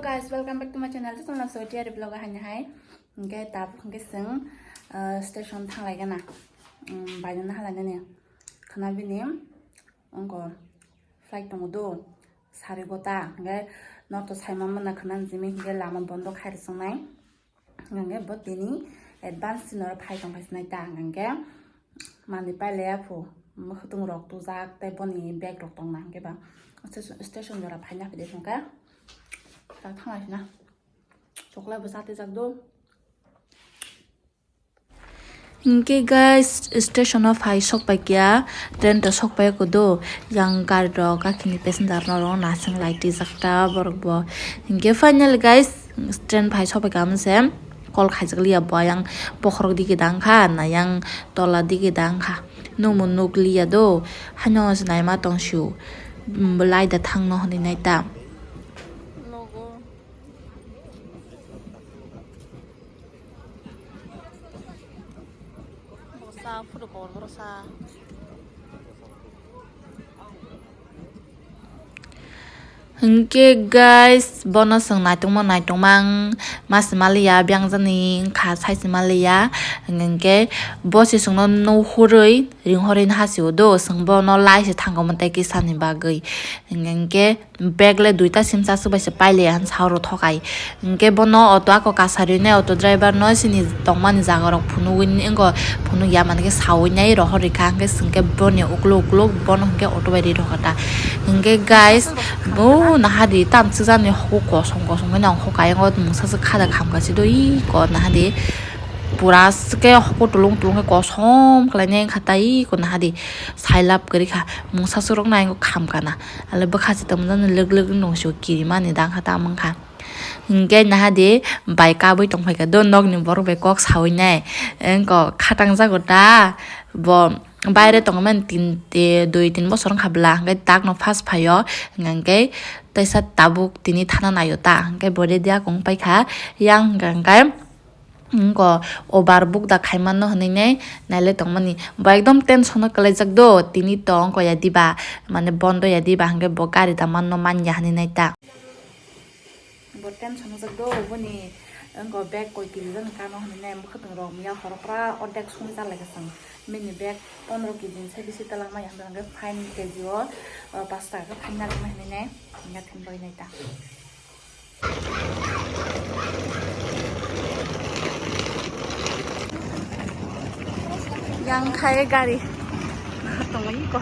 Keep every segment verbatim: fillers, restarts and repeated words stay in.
Guys, welcome back to my channel. This is Sotia vlog. Hai hai. Hingke tabuk hingke seng, uh, station thanglai gana. Um, baino na halai nani. Khana bini ongko flight tongo do. Sari gota. Hingke norto saima mana khana jimi hingke lama bondo khairi songnai. Hingke bo tini advance sinoro phai tong phai sinai ta hingke. Manwi pailaya phu, mwkhwtwng rok tujak, tei boni bag rok tongna hwnkhe ba station, station jora phaina phide hwnkhe ta thanglai sina. Choklai bo chatijak do. Hwnkhe guys, station o phai sok pai kya, train to sok pai ko do, yang gari rok, gakini passenger no rok nasing lai twijak ta borok bo. Hwnkhe finally guys, train phai sok pai kha mose. Call khaijak liya bo ayang bokhorok digi dang kha na yang tola digi dang kha. Nukmo nuk liya do, haino se naima tong sio, um, belai da thangno hwnwi nai ta. Bwsa photo kobor bwsa. Hwnkhe guys, bono chwng naitokma naitokma wng ma se maliya, biyang jani wngkha sai se maliya. Hwnkhe bo se chwngno nuhurwi ringhorwi hasio do, chwng bono lai se thangkoma tei kisani bagwi. Hwnkhe bag le duita simsa swbai se pailaiya hinwi sao rw thokai. Hwnkhe bono auto ako kasari nai, auto driver no chini tongmani jaga rok phunugwi wngkha, phunukya mankhe sawi nai rohor rikha, hwnkhe chwngkhe boni ukluk ukluk bono hwnkhe auto bai ri rokha ta. Hwnkhe guys, o nahadi tamswk jani hoko kosom kosom khe nang hoko ayang o mungsa swk khada khamkha se do iko nahadi pura swk khe hoko tulung tulung khe kosom khlainai wngkha ta iko nahadi sailap kwrwi kha mungsa swk rok nai khamkha na ale bwkha se tongmani lwk lwk nung se kirimani dang kha ta wngkha. Hingke nahadi bai kabui tongphaikha do nokni borok bai kok sawi nai. Engko khatang jago ta bo baire tongmani tin, dui tin bosor wngkha bwla hingke takno first phaio hingke teisa tabuk tini thana naio ta hingke bo ready akung paikha yang hingke. Engko obar bukda khaimano hinui nai nailai tongmani bo ekdom tension o kwlaijak do tini to wngkha ya diba mane bondo ya diba hingke bo gari da manno manya hinui nai ta. Bo tension wngjak do boni wngkha bag koi kg jani kano hinwi nai mwkhwtwng rok miya horo pura ordek songwi cha lai kha chwng bini bag pondro kg ni sai bisi twlang maya hwnba hwnkhe fine kg o, o, pash taka khe fine narwkma hinwi nai hwnba thwng bai nai ta. Yang khai gari naha tongwi ko.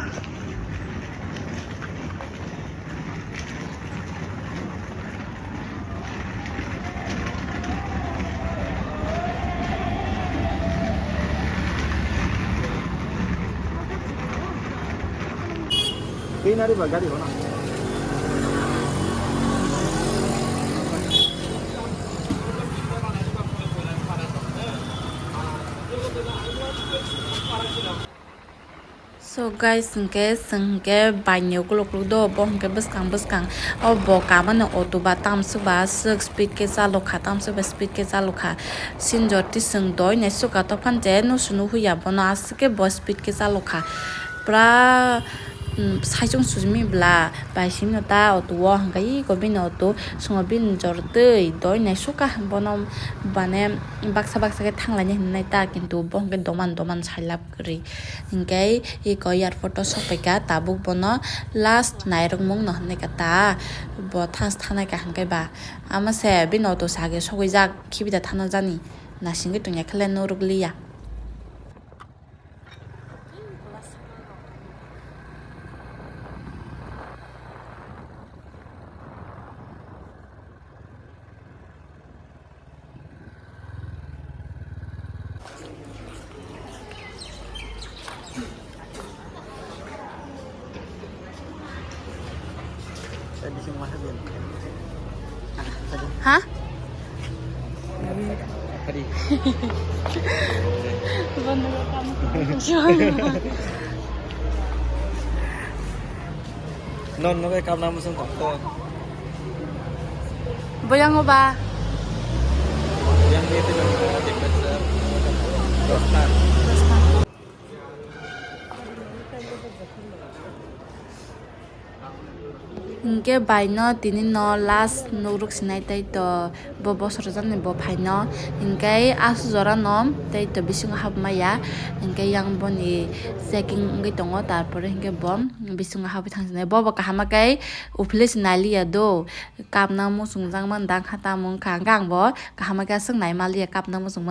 Twi nari ba gari hona. So guys, hwnkhe chwng hwnkhe baini ukuluk ukuluk do, bo hwnkhe bwskang bwskang o bo kamani auto ba tamswk ba swk speed khe chalokha, tamswk ba speed khe chalokha. Sinjor tiswng doi naisukha, tophan je nusu nuhuya bono aswk khe bo speed khe chalokha. Pura, um, saichung sujmi bwla bai simi no ta auto o hwnkhe iko bini auto chwngno bini jor twi doi naisukha bono bane baksa baksa khe thanglaini hinwi nai ta, kintu bo hwnkhe doman doman sailap kwrwi. Hwnkhe iko airport o sokphaikha, tabuk bono last nairwkmung no hwnkha ta, bo thas thanai ka hwnkhe ba. Ama se bini auto se age sogwijak, khibi da thana jani, nasingwi tongya khe le norok liya. Ha? Non no kay kamna musang kok to. Boyango ba? Yang dia tu Hinkhe bai no tini no last nukruk sinai tei to bo bosor jani bo phai no. Hinkhe asu jora no tei to bisingo hap maya. Hinkhe yang boni checking wngwi tongo, tarpore hinkhe bo bisingo hapwi thang sinai. Bo bo kaham khe uphile sinai liya do. Kapna muchung jang man dang kha tamo wngkha. Hinkhe ang bo kaham khe aswk nai ma liya kapna muchung man.